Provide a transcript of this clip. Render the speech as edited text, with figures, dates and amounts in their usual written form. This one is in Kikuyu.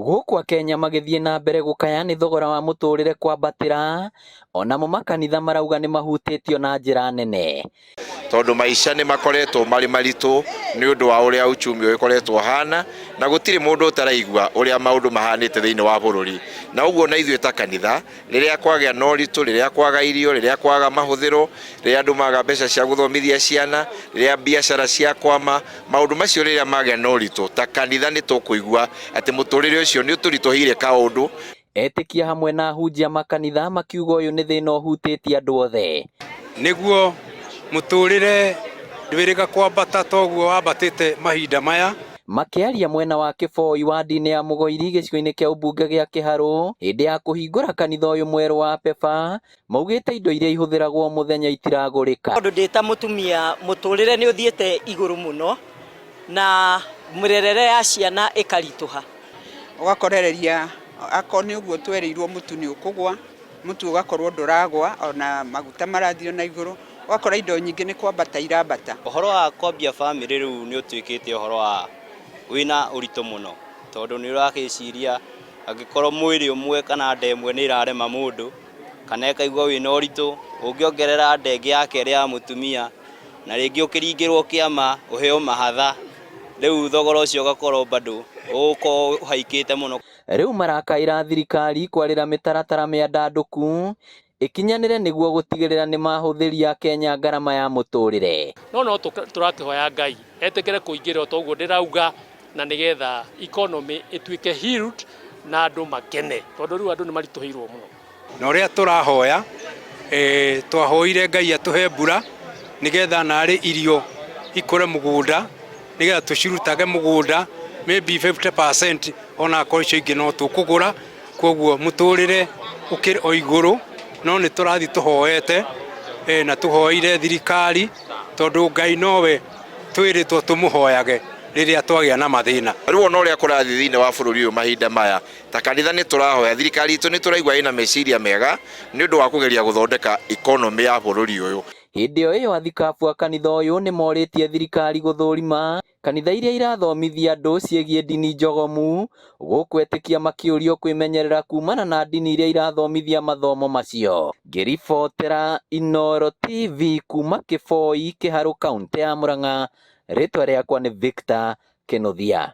Gũkũ Akenya magĩthiĩ na mbere gũkaya nĩ thogora wa mũtũrĩre kwambatĩra, onamo makanitha marauga nĩ mahutĩtio na njĩra nene. Tondũ maica nĩ makoretwo marĩ maritũ nĩ ũndũ wa ũrĩa uchumi ũgĩkoretwo ũhana, na gũtirĩ mũndũ ũtaraigua ũrĩa maũndũ mahanĩte thĩinĩ wa bũrũri. Na ũguo na ithuĩ ta kanitha, rĩrĩa kwagĩa na ũritũ, rĩrĩa kwaga irio, rĩrĩa kwaga mahũthĩro, rĩrĩa andũ maga mbeca cia gũthomithia ciana, rĩrĩa biacara ciakwama, maũndũ macio rĩrĩa magĩa na ũritũ, ta kanitha nĩ tũkũigua atĩ mũtũrĩre ũcio nĩ ũtũritũhĩire kaũndũ. Etĩkia hamwe na ahunjia makanitha makiuga ũyũ nĩ thĩna ũhutĩtie andũ othe. Nĩguo mũtũrĩre ndwĩrĩga kwambata toguo wambatĩte mahinda maya. Makĩaria mwena wa Kĩboi wa ndini ya Mũgoiri gĩcigo-inĩ kĩa ũmbunge gĩa Kĩharũ hĩndĩ ya kũhingũra kanitha ũyũ mwerũ wa Pepa, maugĩte indo iria ihũthĩragwo mũthenya itiragũrĩka. Tondũ ndĩ ta mũtumia, mũtũrĩre nĩ ũthiĩte igũrũ mũno na mĩrerere ya ciana ĩkaritũha. Ũgakorereria akorwo nĩ ũguo twerĩirwo mũtu nĩ ũkũgwa, mũtu ũgakorwo ndũragwa, ona maguta marathiĩ na igũrũ, ũgakora indo nyingĩ nĩ kwambata irambata. Ũhoro wa kwambia bamĩrĩ rĩu nĩ ũtuĩkĩte ũhoro wa wĩna ũritũ mũno, tondũ nĩ ũragĩciria angĩkorwo mwĩrĩ ũmwe kana nda ĩmwe nĩ ĩrarema mũndũ kana ĩkaigua wĩna ũritũ, ũngĩongerera nda ĩngĩ ya kerĩ ya mũtumia na rĩngĩ ũkĩringĩrwo kĩama ũheo mahatha, rĩu thogora ũcio ũgakorwo bado ũgũkorwo ũhaikĩte mũno. Rĩu marakaĩra thirikari kwarĩra mĩtaratara mĩandandũku ĩkinyanĩre nĩguo gũtigĩrĩra nĩ mahũthĩria Akenya ngarama ya mũtũrĩre. No tũrakĩhoya Ngai etĩkĩre kũingĩra o toguo ndĩrauga, na nĩgetha economy ĩtuĩke healed na andũ makene, tondũ rĩu andũ nĩ maritũhĩirwo mũno. Na ũrĩa tũrahoya, twahoire Ngai atũhe mbura nĩgetha narĩ irio ikũre mũgũnda, nĩgetha tũcirutage mũgũnda maybe 50%, ona akorwo icio ingĩ no tũkũgũra. Koguo mũtũrĩre ũkĩrĩ o igũrũ, no nĩ tũrathiĩ tũhoete, na tũhoeire thirikari, tondũ Ngai nowe twĩrĩtwo tũmũhoyage rĩrĩa twagĩa na mathĩna. Rĩu ona ũrĩa kũrathiĩ thĩinĩ wa bũrũri ũyũ mahinda maya, ta kanitha nĩ tũrahoya thirikari itũ, nĩ tũraigua ĩna meciria mega nĩ ũndũ wa kũgeria gũthondeka economy ya bũrũri ũyũ. Hĩndĩ o ĩyo athikabu a kanitha ũyũ nĩ morĩtie thirikari gũthũrima kanitha iria irathomithia andũ ciĩgiĩ ndini njogomu, gũkũ etĩkia makĩũrio kwĩmenyerera kumana na ndini iria irathomithia mathomo macio. Ngĩribotera Inooro TV kuma Kĩboi, Kĩharũ, kaũntĩ ya Murang'a, rĩtwa rĩakwa nĩ Victor Kĩnuthia.